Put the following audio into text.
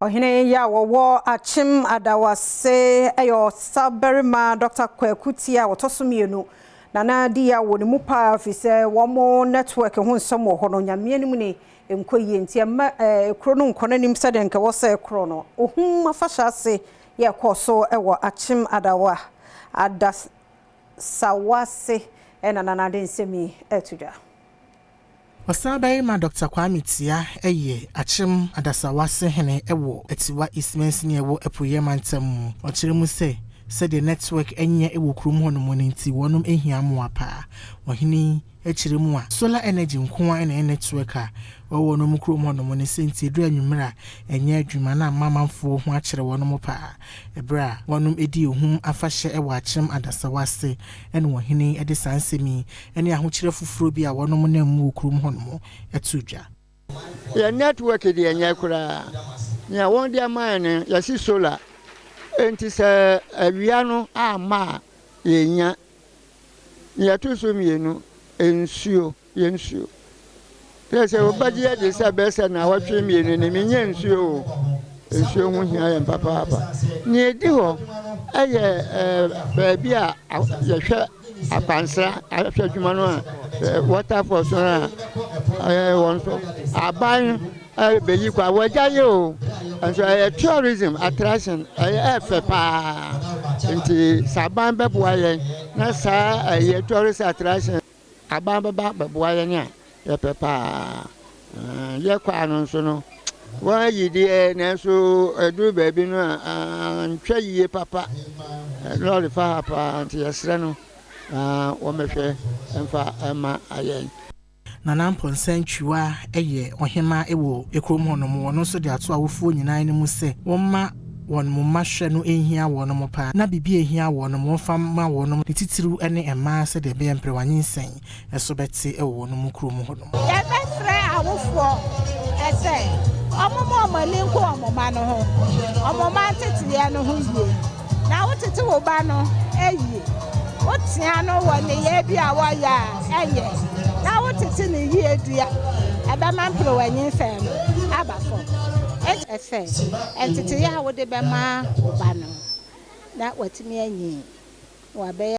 Ɔhene yi a wɔwɔ Akyem Adawase yɛ ɔsabarima Dɔkta Kwaku Tia a ɔtɔ so mmienu. Nana di yaw wɔ ne mu paa firi sɛ wɔn network ho nsɛm wɔ hɔ no, Nyame anim ni, ɛnkɔ yie nti ɛmma kuro no nkɔ n'anim sɛdeɛ nka ɛwɔ sɛ ɛkorɔ no. Ohum afahyɛ ase yɛ ɛkɔɔ so wɔ Akyem Adawa Adasawase na Nana de nsɛm yi reto dwa. Ɔsanbarima Dɔkta Kwame Tia yɛ Akyem Adasawase hene wɔ Atiwa East mansini a ɛwɔ Apueeɛ mantam mu. Ɔkyerɛ mu sɛ, sɛdeɛ network nyɛ wɔ kurom hɔ nom no nti wɔnom hia mmoa paa. Ɔhene yi kyerɛ mu a, solar energy nko ara na ɛyɛ network a ɛwɔ wɔnom kurom hɔ nom no sɛ nti ɛduru anwummerɛ a ɛnyɛ adwuma na ama amanfoɔ ho akyere wɔnom paa. Ɛberɛ a wɔnom di ohum afahyɛ wɔ Akyem Adasawase na ɔhene yi de saa nsɛm yi ne ahokyerɛ foforɔ bi a wɔnom nam mu wɔ kurom hɔ nom too dwa. Yɛn network deɛ nyɛ koraa. Nea wɔn de ama yɛn no yɛse solar enti sɛ awia no amma a yɛnnya. Nea ɛto so mmienu nsuo. Yɛ nsuo. Kyerɛ sɛ wobɛgye adi sɛ bɛyɛ sɛ nnawɔtwe mmienu ni menyɛ nsuo o. Nsuo ho hia yɛn papaapa. Nea ɛdi hɔ yɛ baabi a yɛhwɛ akwansra ahwɛ adwuma no a waterfalls no a ɛyɛ wɔn nso aban bɛyi kwa wɔagya yɛ o nso ɛyɛ tourism attraction ɛyɛ ɛfɛ paa nti sɛ aban bɛboa yɛn na saa ɛyɛ tourist attraction Aban bɛba abɛboa yɛn a, yɛpɛ paa. Yɛ kwan no nso no, wɔayi deɛ nanso ɛduru baabi no a, antwa yie papa. Lɔre fa ha paa nti yɛsrɛ no na wɔmmɛhwɛ mfa mma yɛn. Nana Amponsah Ntwiwa yɛ ɔhemmaa wɔ kurom hɔnom. Ɔno nso de ato awofoɔ nyinaa anim sɛ wɔmma wɔn mma hwɛ no nhia wɔnom paa, na biribi a ehia wɔnom wɔmfa mma wɔnom, ne titiriw ne mmaa sɛdeɛ ɛbɛyɛ mperewa nyinsɛn so bɛte wɔ wɔnom kurom hɔnom. Yɛbɛsrɛ awofoɔ sɛ wɔmma wɔn ani nku wɔn mma no ho, wɔn mma nteteeɛ no ho yie. Na wotete wo ba no yie, wotea no wɔ nneyɛɛ bi a wɔyɛ a ɛnyɛ, na wotete no yie di a, ɛbɛma mperewa nyinsɛn no aba fam. Sɛ nteteyɛ a wode bɛma wo ba no na watumi anyin na wabɛyɛ.